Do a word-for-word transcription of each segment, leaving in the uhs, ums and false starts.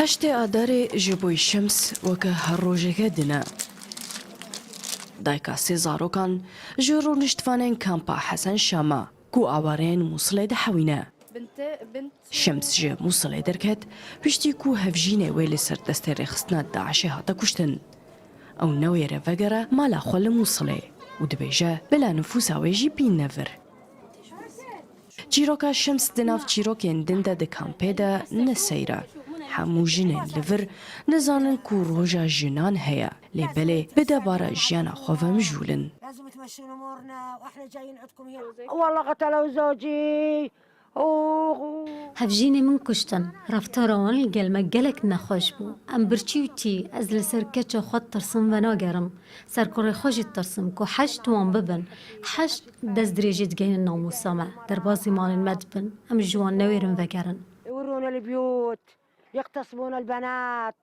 Heştê Adarê ji bo Şems weke her rojeke din e. Dayika sê zarokan ji rûniştvanên kampa Hesen Şam e, ku awareyên Mûsilê dihewîne. Şems ji Mûsilê derket, piştî ku hevjînê wê li ser destê rêxistina DAIŞê hate kuştin. Ew newêre vegere mala xwe li Mûsilê û dibêje, bila nifûsa wê jî bîne vir. Çîroka Şems di nav çîrokên din de di kampê de ne seyr e. Hemû jinên li vir nizanin ku roja jinan heye, lê belê bi debara jiyana xwe ve mijûl in. لازم تمشون امورنا واحنا جايين عندكم هنا. والله قتلوا زوجي. Hevjînê min kuştin. Reftara wan li gel me gelek nexweş bû. Em birçî û tî, ez li ser keça xwe ditirsim venagerim. Ser kurê xwe jî ditirsim ku heşt wan bibin. Heşt dest dirêjî digihînin namûsa me. Derbasî malên me dibin. Em ji wan newêrin vegerin. يورون البيوت، يغتصبون البنات.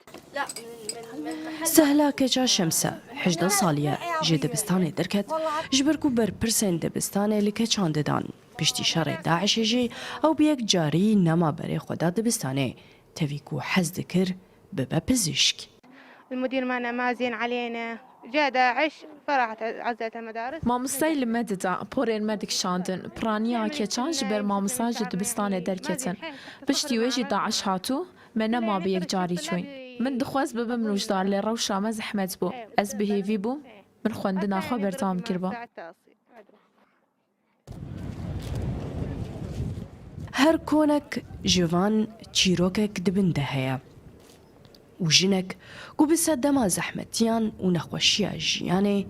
Sehla keça Şems e, hejdeh salî ye, ji dibistanê derket, ji ber ku berpirsên dibistanê li keçan didan. Piştî şerê DAIŞê jî ew bi yek carî nema berê xwe da dibistanê, tevî ku hez dikir bibe pizîşk. المدير مانا مازين علينا، جا داعش فراحت عزلت المدارس. Mamostayî li me dida, porên me dikişandin, piraniya keçan ji ber mamosta ji dibistanê derketin. Piştî wê jî DAIŞ hat û me nema bi yek carî çûyn. Min dixwest bibim nûjdar, lê rewşa me zehmet bû. Ez bi hêvî bûm, min xwendina xwe berdewam kiriba. Her konek ji van çîrokek di bin de heye û jinek ku bi sedema zehmetiyan û nexweşiya jiyanê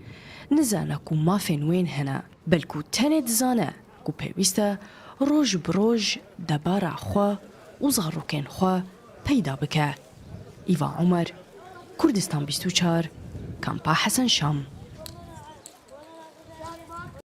nizane ku mafên wên hene, belkû tenê dizane ku pêwîst e roj bi roj debara xwe û zarokên xwe peyda bike. Îva Omer, Kurdistan bîst û çar, Kampa Hesen Şam.